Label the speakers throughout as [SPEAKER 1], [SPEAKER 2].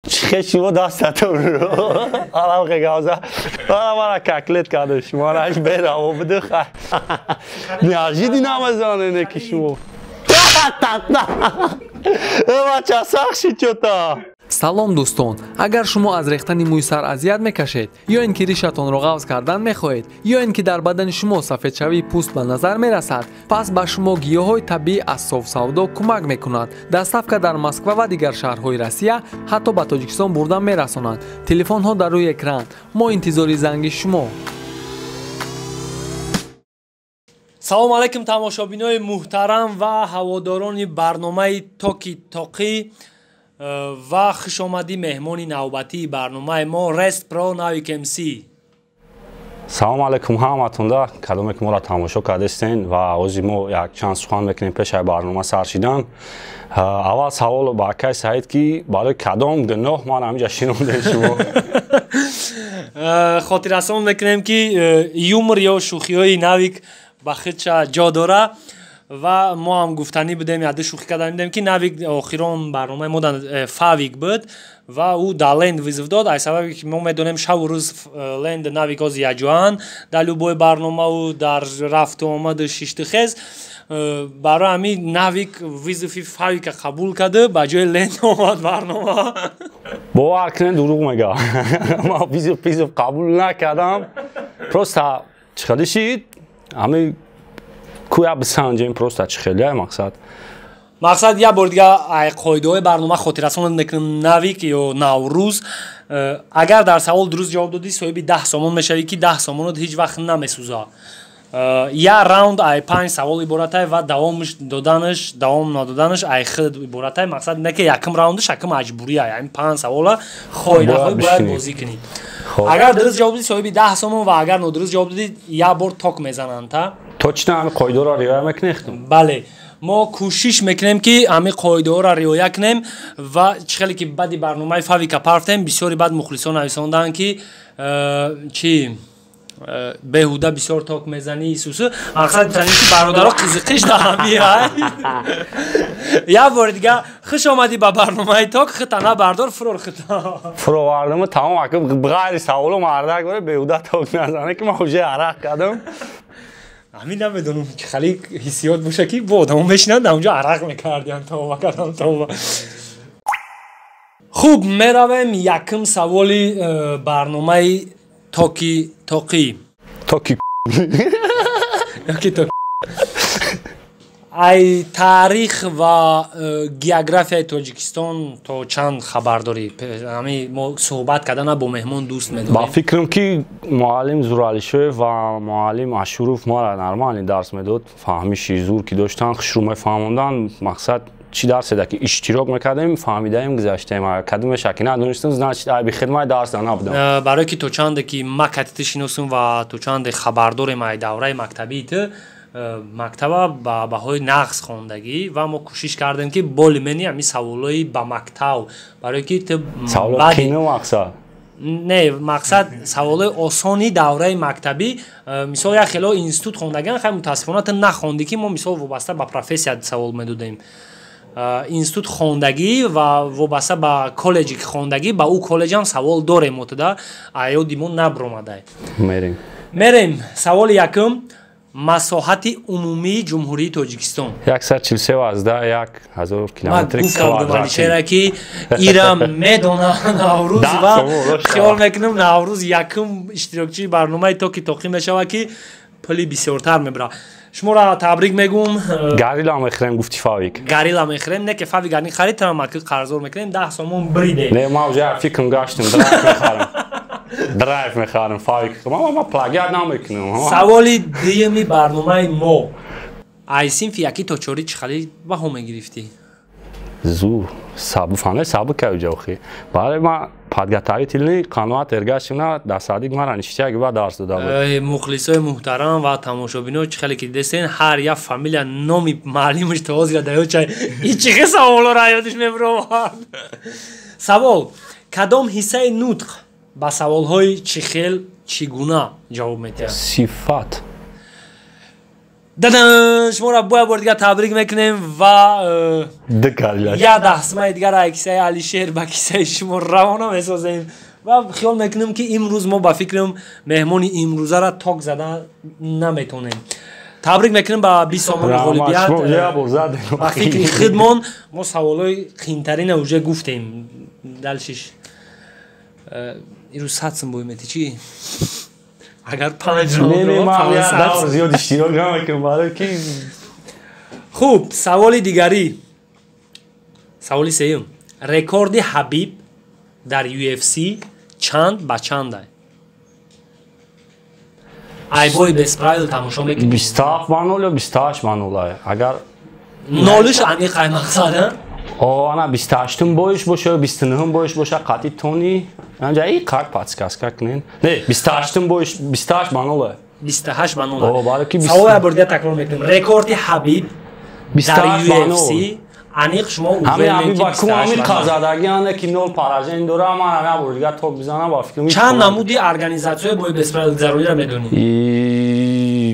[SPEAKER 1] Чихе шумо дастатон алам гавза. Мара коклет карда шумо раш бераво буду хай. Неожиданно намазане ки шумо. Бача сахт шид чё-то.
[SPEAKER 2] Салом дӯстон, агар шумо аз рехтани мӯи сар азият мекашед, ё ин ки ришатонро ғавз кардан мехоҳед, ё ин ки дар бадани шумо сафедшавии пӯст ба назар мерасад, пас ба шумо гиёҳҳои табиӣ аз Софсавдо кӯмак мекунад. Доставка дар Москва ва дигар шаҳрҳои Россия, ҳатто ба Тоҷикистон бурда мерасонанд. Телефонҳо дар рӯи экран. Мо интизори занги шумо.
[SPEAKER 3] Салом алайкум тамошобинои муҳтарам ва ҳаводорони барномаи Токи Тоқӣ ва хушомадӣ меҳмони навбатии барномаи мо Rest Pro Navik MC.
[SPEAKER 1] Салом алайкум ҳаматонда, кадоме ки моро тамошо кардастен ва ҳозир мо як чанд сухан мекунем пеш аз барнома сар шидан. Аввал саволо ба акай Саид, ки барои кадом гуноҳ ман ҳаминҷа шинондем шумо?
[SPEAKER 3] Хотиррасон мекунем, ки юмор ё шӯхиҳои Навик ба худша ҷо дора ва мо ҳам гуфтанӣ будем, яде шӯхӣ карда будем, ки Навик охирон барномаи мо Фавик буд ва ӯ дар Ленд вызов дод. Ай сабабе ки мо медонем, шаву рӯз Ленд Навик ҳозир якҷоянд дар любой барномаву дар рафту омаду шишту хез. Барои ҳамин Навик вызови Фавика қабул карду ба ҷои Ленд омад барнома.
[SPEAKER 1] Бовар кунед, дурӯғ мегӯям, ман вызов қабул накардам. Просто чӣ хеле шид, ҳамин кӯя бисанҷем, просто чӣ хеле мақсад.
[SPEAKER 3] Мақсад, як бори дига ай қоидаҳои барнома хотиррасон мекунем. Навик ё Наврӯз, агар дар савол дуруст ҷавоб додӣ, соҳиби 10 сомон мешавӣ, ки 10 сомонот ҳеҷ вақт намесӯзад. Як раунд ай панҷ савол иборатай ва давомш доданаш, давом надоданаш ай худ иборатай. Мақсад не ки якум раундаш якум маҷбурия, ами панҷ савола хоҳӣ нахоҳӣ бояд бозӣ кунӣ. Агар дуруст ҷавоб додӣ, соҳиби 10 сомон ва агар нодуруст ҷавоб додӣ, як бор ток мезананд та.
[SPEAKER 1] Точно ҳами қоидаро риоя мекунем?
[SPEAKER 3] Бале, мо кӯшиш мекунем, ки ҳамин қоидаҳоро риоя кунем. Ва чӣ хеле ки баъди барномаи Фавика партем, бисёри баъд мухлисон нависонданд, ки чӣ беҳуда бисёр ток мезанӣ исусу. Мақсад гуфтанӣ, ки бародаро, қизиқиш да ҳами. Як бори дига хуш омадӣ ба барномаи Ток. Хита набардор, фурор хита.
[SPEAKER 1] Фуровардаму тамом, ака, ғайри саволу мардак боре беҳуда ток назане, ки ман уже арақ кардам.
[SPEAKER 3] Ҳамин намедонам, ки хеле ҳиссиёт боша, ки бо одамо мешинанд, дар онҷо арақ мекардиям. Тавба кардам, тавба. Хуб, меравем якум саволи барномаи Токи Тоқӣ.
[SPEAKER 1] Токи.
[SPEAKER 3] Ёки ток. Ай таърих ва географияи Тоҷикистон то чанд хабар дорӣ? Ҳами мо суҳбат кардана бо меҳмон дӯст медорем.
[SPEAKER 1] Ба фикрам, ки муаллим Зуралишоев ва муаллим Ашуров мара нормально дарс медод. Фаҳмиши зур ки доштан, хушрӯ мефаҳмонданд. Мақсад, чӣ дарседа ки иштирок мекардем, фаҳмидаем, гузаштаем. Кадомеша ки надонистем, значит, айби хидмати дарс набудам.
[SPEAKER 3] Барое ки то чанде ки ма катити шиносум ва то чанде хабар дорем, ай давраи мактабии ту, мактаба ба баҳои нағз хондагӣ ва мо кӯшиш кардем, ки более-менее ҳамин саволҳои ба мактаб, барое ки ту
[SPEAKER 1] мақсад.
[SPEAKER 3] Не, мақсад, саволҳои осони давраи мактабӣ. Мисол, як хело институт хондагиан, хай, мутаассифона, ту нахондӣ, ки мо мисол вобаста ба профессия савол медодем. Институт хондагӣ ва вобаста ба коллеҷе ки хондагӣ, ба ӯ коллеҷам савол дорем мо туда, аёди мо набромадай.
[SPEAKER 1] Мерем.
[SPEAKER 3] Мерем. Саволи якум: масоҳати умумии Ҷумҳурии Тоҷикистон?
[SPEAKER 1] 143,1 ҳазор километри.
[SPEAKER 3] Квадратӣ, ки ира медона Наврӯз ва хиёл мекунам, Наврӯз якум иштирокчии барномаи Токи Тоқӣ мешавад, ки пули бисёртар мебарад. Шуморо табрик мегӯм.
[SPEAKER 1] Горилла мехӯрем, гуфти Фавик.
[SPEAKER 3] Горилла мехӯрем, не ки Фавик гарни харид, тамаки қарздор мекунем, 10 сомон бриде.
[SPEAKER 1] Не, ма уже фикрам гаштем, драйв мехарем, драйв мехарем. Фавик, ма плагиат намекунам.
[SPEAKER 3] Саволи дуюми барномаи мо: ай синфи якӣ то чорӣ чӣ хали баҳо мегирифтӣ?
[SPEAKER 1] Зур, сабу фане сабу кавҷохи. Барои ма подготовительный қаноат эргашина дар садик мара ништяк ба дарс дода
[SPEAKER 3] буд. Мухлисои муҳтарам ва тамошобино, чӣ хеле ки дидестен, ҳар як фамилия номи маълимаш то ҳозира дар ёд. Чай и чӣ хел саволоро ёдиш мебуровад? Савол: кадом ҳиссаи нутқ ба саволҳои чӣ хел, чӣ гуна ҷавоб медиҳад?
[SPEAKER 1] Сифат.
[SPEAKER 3] Дадан, шуморо бо як бор дигар табрик мекунем ва як даҳсмаи дигар ай кисаи Алишер ба кисаи шумо равона месозем. Ва хиёл мекунем, ки имрӯз мо, ба фикрам, меҳмони имрӯзаро ток зада наметонем. Табрик мекунем ба 20 сомони ғолибият. Ба фикри худмон, мо саволҳои қиинтарина уже гуфтем. Дальше ш ирӯз 100 сум бой мети чӣ? Агар панҷ
[SPEAKER 1] зиёд иштирок намекунам, барои ки
[SPEAKER 3] Хуб, саволи дигарӣ, саволи сеюм: рекорди Ҳабиб дар UFC чанд ба чанда? Ай «Бой без правил» тамошо мекунӣ?
[SPEAKER 1] 27-0 ё 28-0, агар
[SPEAKER 3] нолиш аниқ ай мақсад.
[SPEAKER 1] О, ана 28-ум боиш боша ё 29-ум боиш боша, қатъи тони анҷа и как подсказка кунен. Не, 28-ум боиш, 28-0.
[SPEAKER 3] 28-0.
[SPEAKER 1] О, барои ки
[SPEAKER 3] Савол як бор дига такрор мекунем: рекорди Ҳабиб дар UFC, аниқ шумо.
[SPEAKER 1] Ҳами Ҳабиб ба ку ҳами қазадаги ане ки нол поражение дора. Ман ҳами як бор дига ток бизанам, ба фикрам.
[SPEAKER 3] Чанд намуди организатсияи «Бой без правил» гузарониро медонӣ?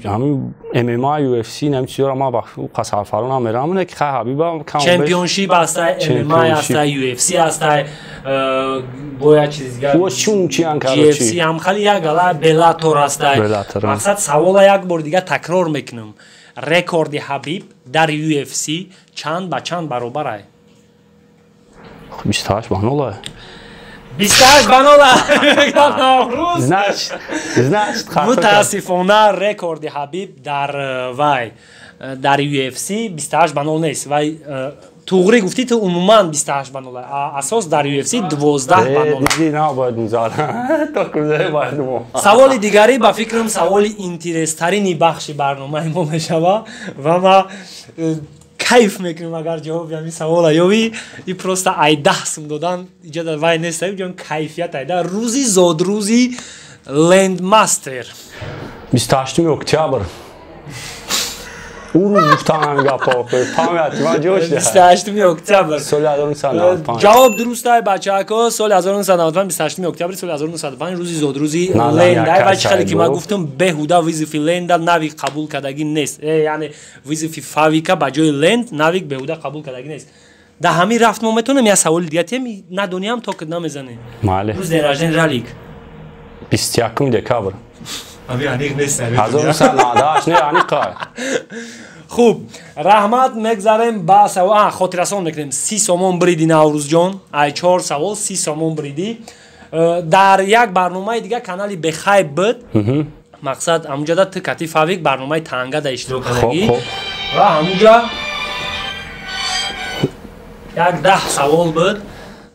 [SPEAKER 1] Ҳами MMA, UFC, нами чизоро ман ба қасарфаро намерам, не ки хай Ҳабиба
[SPEAKER 3] кам Championship ҳастай, MMA ҳастай, UFC ҳастай, бо як чиз дигар.
[SPEAKER 1] О, чун чиан?
[SPEAKER 3] GFC ҳам хали як гала, Bellator ҳастай. Мақсад, савола як бор дига такрор мекунам: рекорди Ҳабиб дар UFC чанд ба чанд баробар ай?
[SPEAKER 1] 28-0.
[SPEAKER 3] 28-0, Наврӯз. Мутаассифона, рекорди Ҳабиб дар вай, дар UFC 28-0 нест. Вай туғрӣ гуфтӣ ту, умуман 28-0, асос дар UFC 12-0. Саволи дигарӣ, ба фикрам, саволи интерестарини бахши барномаи мо мешава ва ма кайф мекунем, агар ҷавоби ҳамин савола ёбӣ. И просто ай 10 сум додан иҷода вай нест, ҷон, кайфият айда. Рӯзи зодрӯзи Лендмастер?
[SPEAKER 1] 28 октябр. Ӯ рӯз гуфтам ҳамин гапҳо, памяти ман ҷош.
[SPEAKER 3] 28 октябр.
[SPEAKER 1] Соли 1995.
[SPEAKER 3] Ҷавоб дуруст ай, бачаҳако. Соли 1995, 28 октябри соли 1995 рӯзи зодрӯзи Ленда. Ва чӣ хеле ки ман гуфтам, беҳуда вызов и Ленда Навик қабул кардагӣ нест, яъне вызов и Фавика ба ҷои Ленд Навик беҳуда қабул кардагӣ нест. Дар ҳамин рафт мо метавонем як саволи дига тем, надониам то ки намезанем.
[SPEAKER 1] Майли.
[SPEAKER 3] Рӯз день рождения Ралик?
[SPEAKER 1] 21 декабр.
[SPEAKER 3] Ами аниқ нест.
[SPEAKER 1] 1998, не, аниқа.
[SPEAKER 3] Хуб, раҳмат. Мегзарем ба савол. Хотиррасон мекунем: 30 сомон бриди, Наврӯзҷон, ай чор савол 30 сомон бриди. Дар як барномаи дига канали Бехайб буд, мақсад, ҳамуҷада ту кати Фавик барномаи танга да иштирок кардагӣ ва ҳамуҷа як 10 савол буд,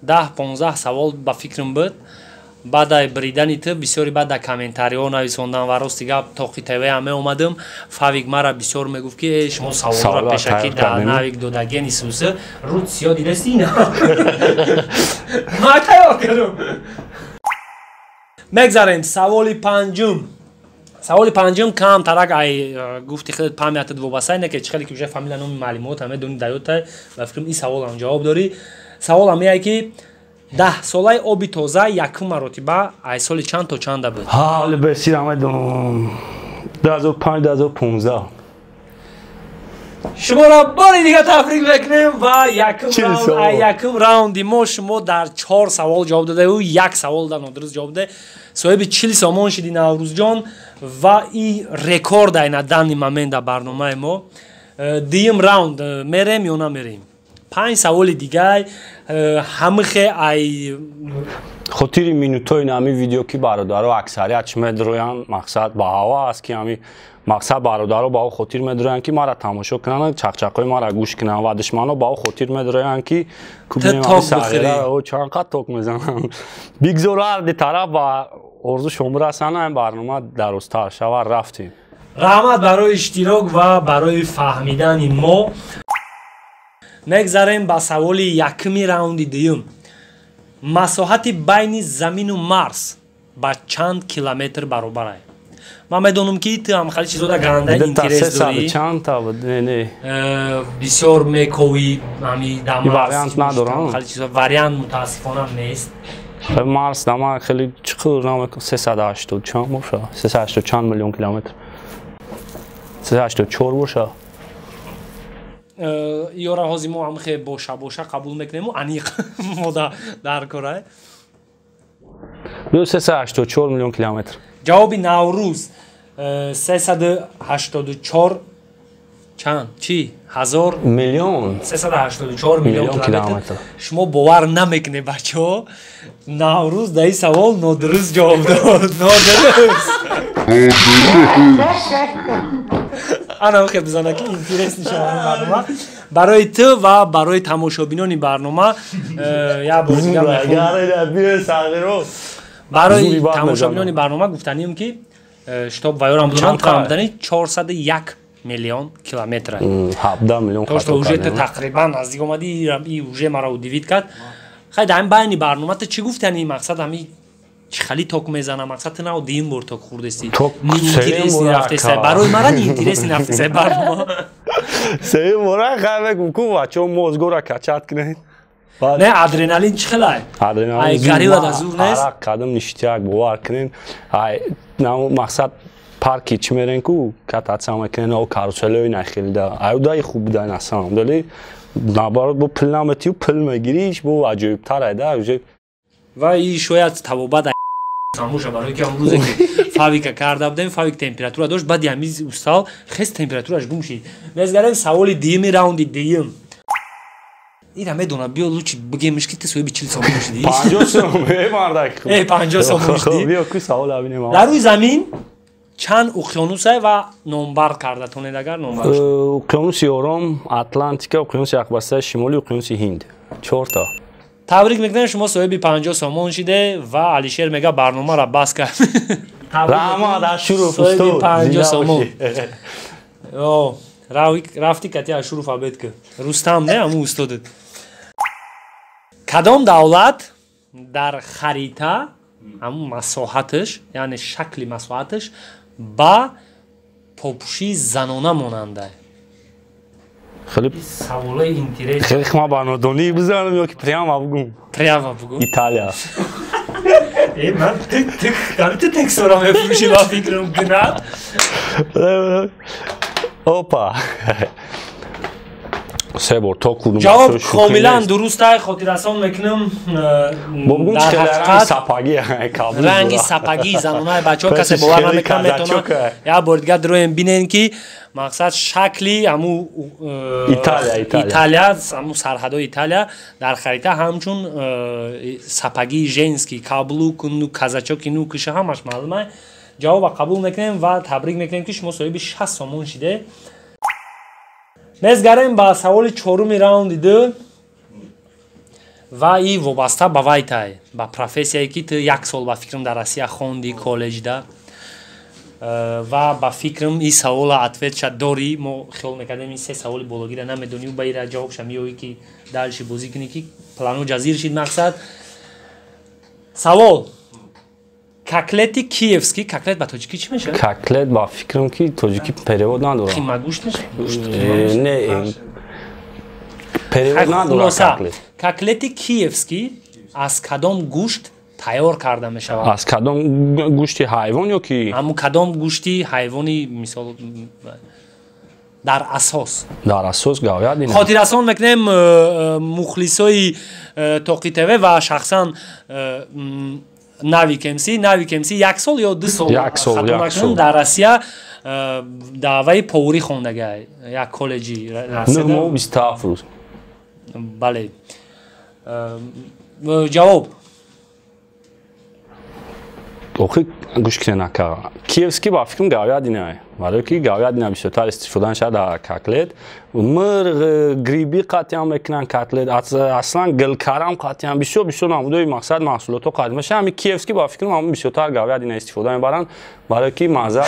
[SPEAKER 3] 10-15 савол, ба фикрам, буд. Баъд бридани ту бисёри баъд дар комментариҳо нависондан ва рости гап, тоқи ТВ ҳам меомадам, Фавик мара бисёр мегуфт, ки шумо саволро пешакӣ дар Навик додагени суса руд сиё дидасти, ина ма тайёр кардам. Мегзарем саволи панҷум. Саволи панҷум кам тарак ай гуфти худат памятат вобаста не, ки чӣ хеле ки уже фамилия, номи маълумота медонӣ, даётай, ба фикрам, ин саволам ҷавоб дорӣ. Саволам ие ки 10 солаи оби тоза якум маротиба ай соли чанд то чанда буд?
[SPEAKER 1] Ҳали бесира медонам, 2005, 2015.
[SPEAKER 3] Шуморо бори дига табрик мекунем ва якум раунди мо шумо дар чор савол ҷавоб додаю як савол дар нодуруст ҷавоб дода, соҳиби 40 сомон шиди, Наврӯзҷон, ва и рекорд ай на данный момент дар барномаи мо. Дуюм раунд мерем ё намерем? Панҷ саволи дигай, ҳамихе ай
[SPEAKER 1] Хотири минутои ҳами видео, ки бародаро аксарият чӣ медроянд, мақсад ба ҳава аст, ки ҳами мақсад бародаро ба ӯ хотир медроянд, ки мара тамошо кунанд, чақчақҳои мара гӯш кунанд, ва душмано ба ӯ хотир медроянд, ки чанд қад ток мезананд. Бигзор ҳар ди тараф ба орзушон бирасанд, ин барнома дарозтар шава. Рафтем.
[SPEAKER 3] Раҳмат барои иштирок ва барои фаҳмидани мо. Мегзарем ба саволи якуми раунди дуюм: масоҳати байни Замину Марс ба чанд километр баробар ай? Ман медонам, ки ту ҳам хали чизода ганда интерес дорӣ.
[SPEAKER 1] Чандта буд? Не, не.
[SPEAKER 3] Бисёр мековӣ ҳами да
[SPEAKER 1] Вариант надорам.
[SPEAKER 3] Хали чизо вариант, мутаассифона, нест.
[SPEAKER 1] Марс да ман хеле чиқур намекунам, 380 чанд боша, 380 чанд миллион километр. 384 боша.
[SPEAKER 3] Ёра ҳози мо ҳамхе боша боша қабул мекунему, аниқ мода дар кора.
[SPEAKER 1] 384 миллион километр.
[SPEAKER 3] Ҷавоби Наврӯз 384 чанд чӣ ҳазор
[SPEAKER 1] миллион,
[SPEAKER 3] 384 миллион километр. Шумо бовар намекунед, бачаҳо, Наврӯз дар ин савол нодуруст ҷавоб дод. Нодуруст. Ана хе бизана, ки интерес нишава барнома барои ту ва барои тамошобинони барнома. Як бор дига барои тамошобинони барнома гуфтанием, ки чтоб ваёрам буданд, фаҳмидани 401 миллион километр.
[SPEAKER 1] 17 миллион.
[SPEAKER 3] То что уже ту тақрибан наздик омадӣ, и уже маро удивить кард. Хай, дар ҳамин байни барнома ту чӣ гуфтани? Мақсад, ҳами чӣ хали ток мезана? Мақсад, ту нав дуюм бор ток хӯрдестӣ, неинтересный рафтеста барои мара, неинтересный рафтеста барнома.
[SPEAKER 1] Сеюм бора хай мегум ку, бачаҳо, мозгора качать кунед.
[SPEAKER 3] Не, адреналин чӣ хелай?
[SPEAKER 1] Адреналин
[SPEAKER 3] горилла да зур нест?
[SPEAKER 1] Арақ кадам, ништяк, бовар кунед. Ай мақсад, парки чӣ мерен ку, кататься мекунен, о каруселои нахелида, аюдаи хуб буда на самом деле. Наоборот, бо пул наметию, пул мегириш, бо аҷоибтар айда уже.
[SPEAKER 3] Ва и шояд табобат самуша, барои ки ҳамрӯзе ки фавика карда будем, фавик температура дошт, баъди ҳамин устал хес температураш гум шид. Мезгарем саволи дуюми раунди дуюм. Ира медонам, биё лучше бигемиш, ки ту соҳиби 40 сомон шудӣ.
[SPEAKER 1] 50 сом, э мардак.
[SPEAKER 3] Э, 50 сомон шудӣ.
[SPEAKER 1] Биё ку, савол бинем.
[SPEAKER 3] Дар рӯи замин чанд уқёнусай ва номбар карда тонед, агар номбар?
[SPEAKER 1] Уқёнуси Ором, Атлантика, уқёнуси Яхбастаи Шимолӣ, уқёнуси Ҳинд, чорта.
[SPEAKER 3] Табрик мекунем, шумо соҳиби 50 сомон шиде. Ва Алишер мега, барномаро бас кард.
[SPEAKER 1] Раҳмат, Ашуров.
[SPEAKER 3] Соҳиби 50 сомон рафти, кати Ашуров абед ки Рустам не, ҳамун устодат. Кадом давлат дар харита ҳамун масоҳаташ, яъне шакли масоҳаташ ба попушии занона монанда?
[SPEAKER 1] Хеле
[SPEAKER 3] саволои интерес.
[SPEAKER 1] Хеле ма ба нодонӣ бизанам ё ки прямо бугум?
[SPEAKER 3] Прямо бугум.
[SPEAKER 1] Италия.
[SPEAKER 3] Э, ман ту тексора мефурӯшӣ, ба фикрам, гунат.
[SPEAKER 1] Опа, се бор ток хӯрдум.
[SPEAKER 3] Ҷавоб комилан дуруст ай. Хотиррасон мекунам, ранги сапагии занонаи, бачаҳо, касе бовар намекунад, метавонад як бори дигар дуроем бинен, ки мақсад, шакли ҳаму Италия, ҳаму сарҳадои Италия дар харита ҳамчун сапагии женский, каблук, ну, казачок и, ну, киша, ҳамаш маълума. Ҷавоба қабул мекунем ва табрик мекунем, ки шумо соҳиби 60 сомон шиде. Мезгарем ба саволи чоруми раунди ду ва и вобаста ба вайтай, ба профессияе, ки ту як сол, ба фикрам, дар Россия хонди, коллеҷда, ва ба фикрам, и савола ответша дорӣ. Мо хиёл мекардем, ин се саволи бологира намедонӣ, ба ира ҷавобша меёӣ, ки дальше бозӣ кунӣ, ки плану ҷазир шид. Мақсад, савол: котлети киевский. Котлет ба тоҷикӣ чӣ мешавад?
[SPEAKER 1] Котлет, ба фикрам, ки тоҷикӣ перевод надорад.
[SPEAKER 3] Қиматгӯшт мешавад?
[SPEAKER 1] Не, перевод надорад котлет.
[SPEAKER 3] Котлети киевский аз кадом гӯшт тайёр карда мешавад?
[SPEAKER 1] Аз кадом гӯшти ҳайвон ё ки?
[SPEAKER 3] Ҳамун кадом гӯшти ҳайвони, мисол, дар асос.
[SPEAKER 1] Дар асос говядина.
[SPEAKER 3] Хотиррасон мекунем, мухлисои Тоқи ТВ ва шахсан Навик МС. Навик МС як сол ё 2 сол,
[SPEAKER 1] як сол, як сол.
[SPEAKER 3] Дар Россия даъваи поварӣ хондага, як коллеҷи.
[SPEAKER 1] 9 моҳу 27 рӯз.
[SPEAKER 3] Бале. Ҷавоб.
[SPEAKER 1] Охи, гӯш кунед, ака, киевский, ба фикрам, говядина, барое ки говядина бисёртар истифода мешавад дар котлет. Мирғ, гриби қатъиан мекунанд котлет, аслан гилкарам қатъиан, бисёр бисёр намудои, мақсад, маҳсулотҳо қатъ мешавад. Ҳами киевский, ба фикрам, ҳамн бисёртар говядина истифода мебаранд, барое ки мазза.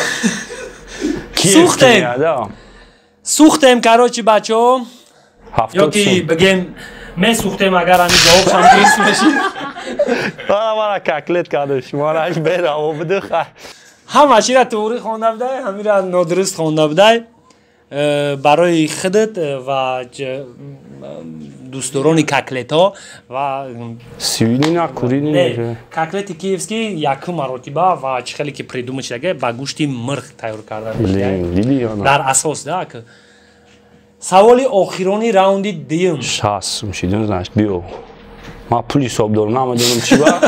[SPEAKER 3] Сӯхтем, сӯхтем, короче, бачаҳо, ё ки бигем, месӯхтем, агар ҳами ҷавобшам дуруст мешид.
[SPEAKER 1] Мара котлет карда, шумора бераво буду.
[SPEAKER 3] Ҳама чира туғрӣ хонда будай, ҳамира нодуруст хонда будай. Барои худат ва дӯстдорони котлетҳо ва
[SPEAKER 1] свинина, курина.
[SPEAKER 3] Котлети киевский якум маротиба ва чӣ хеле ки придумать шудага ба гӯшти мирғ тайёр карда мешавад. Дар асос да. Саволи охирони раунди дуюм.
[SPEAKER 1] 60 мешидун, значит, биё. Ман пул ҳисоб дорам, намедонам чӣ ба.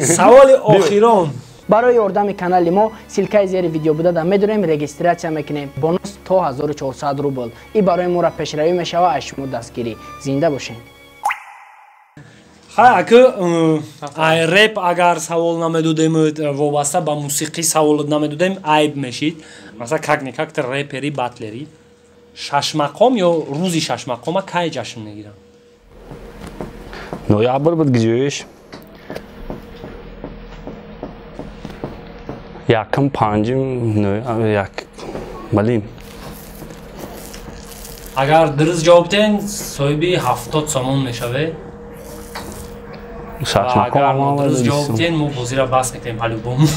[SPEAKER 3] Саволи охирон.
[SPEAKER 4] Барои ёрдами канали мо ссылка и зери видео буда да медорем, регистрация мекунем. Бонус то 1400 рубл. И барои моро пешравӣ мешава аз шумо дастгирӣ. Зинда бошед.
[SPEAKER 3] Хай, аку ай реп агар савол намедодем, вобаста ба мусиқӣ савол намедодем, айб мешид. Масалан, как никак ты репери, батлери. Шашмақом ё рӯзи шашмақома кай ҷашн мегиранд?
[SPEAKER 1] Ноябр буд гизёиш. Якум, панҷум, як балим.
[SPEAKER 3] Агар дуруст ҷавоб диҳен, соҳиби 70 сомон мешавед. Агар нодуруст ҷавоб диҳен, мо бозиро бас мекунем по-любому.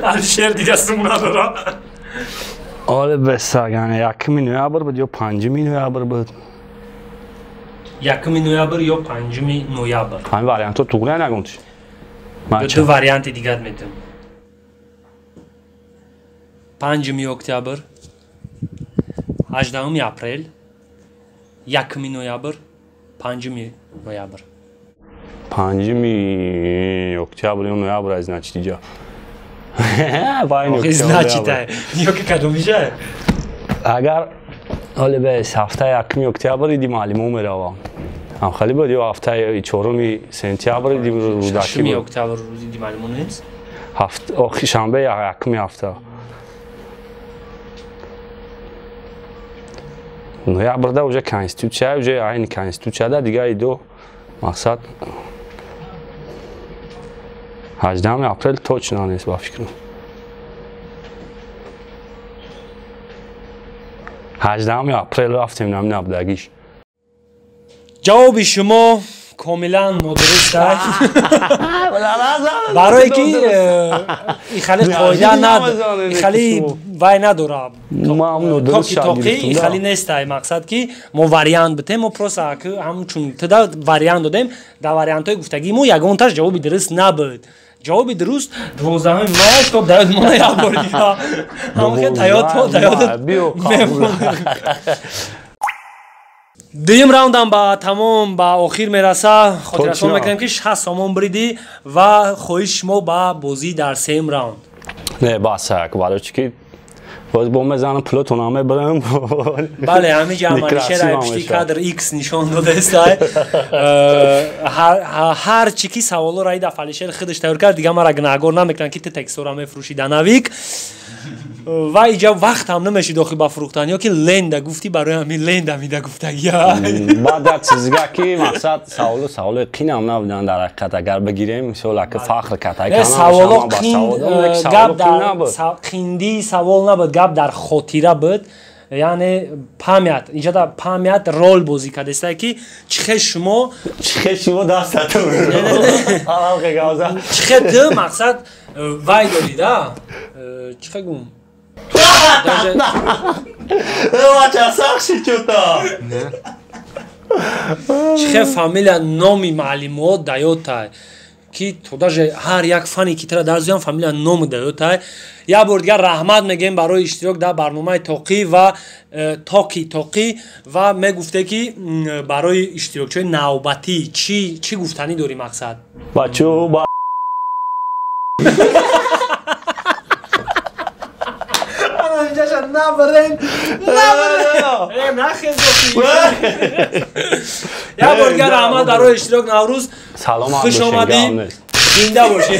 [SPEAKER 3] Алишер дига сум надора.
[SPEAKER 1] Оле бесаган, якуми ноябр буд ё панҷуми ноябр буд?
[SPEAKER 3] Якуми ноябр ё панҷуми ноябр.
[SPEAKER 1] Ҳамин вариантҳо туғри нагумтиш?
[SPEAKER 3] Ду варианти дигар медиҳам. 5 октябр, 18 апрел, 1 ноябр, 5 ноябр.
[SPEAKER 1] 5 октябр ё ноябр аз значит иҷа.
[SPEAKER 3] Значит, ё ки кадомиша?
[SPEAKER 1] Агар ҳоле бес ҳафтаи 1 октябр иди маълимо меравам. Ҳам хали буд ё ҳафтаи 4 сентябр иди рӯдаки
[SPEAKER 3] буд. 6 октябр рӯзи иди маълимо нест?
[SPEAKER 1] Ҳафт охи шанбе 1 ҳафта. Ноябрда уже конститутсия, уже айни конститутсияда дига идо мақсад 18 апрел точно нест ба фикрам. 18 апрел рафтем нами набудагиш.
[SPEAKER 3] Ҷавоби шумо комилан нодуруст аст. Барое ки ихали қоида надорад, ихали вай надорад. Токи тоқи ихали нестай. Мақсад ки мо вариант битем, мо просто ҳамчун туда вариант додем, дар вариантҳои гуфтагии мо ягонташ ҷавоби дуруст набуд. Ҷавоби дуруст 12 май то даёд мона як бор дига. Ҳамхел таёд таёд. Дуюм раундам ба тамом ба охир мераса. Хотиррасон мекунем ки 60 сомон бридӣ ва хоҳиши шумо ба бозӣ дар сеюм раунд.
[SPEAKER 1] Не, бас як барои чӣ ки боз бо мезанам пулотон мебарам.
[SPEAKER 3] Бале, ҳамин ҷа Алишер ай пишти кадр X нишон додааст. Ҳар чӣ ки саволҳоро ай дафъа Алишер худаш тайёр кард, дига мара гунаҳгор намекунанд ки ту текстҳоро мефурӯшӣ данавик. Ва иҷа вақт ҳам намешид охи ба фурӯхтан, ё ки ленда гуфтӣ барои ҳамин ленда мида гуфтагия.
[SPEAKER 1] Баъд як чизга ки мақсад саволу саволои қинам набуданд дар ҳақиқат, агар бигирем мисол ака фахр кард.
[SPEAKER 3] Саволо қин, гап дар қиндии савол набуд, гап дар хотира буд. Яъне память, инҷа да память рол бозӣ кардааст ки чихе шумо
[SPEAKER 1] дастатон.
[SPEAKER 3] Чихе ту мақсад вай дорӣ да? Чихе гум? Чихе фамилия номи маълимот даётай ки то даже ҳар як фане ки тара дарс диҳам фамилия номи даётай. Як бор дигар раҳмат мегӯем барои иштирок дар барномаи тоқӣ ва токи тоқӣ ва мегуфте ки барои иштирокчиҳои навбатӣ чӣ гуфтанӣ дорӣ мақсад?
[SPEAKER 1] Бачо ба
[SPEAKER 3] набарен, набарен. Як бор дигар раҳмат барои иштирок Наврӯз.
[SPEAKER 1] Салом,
[SPEAKER 3] хуш омадӣ, зинда бошӣ.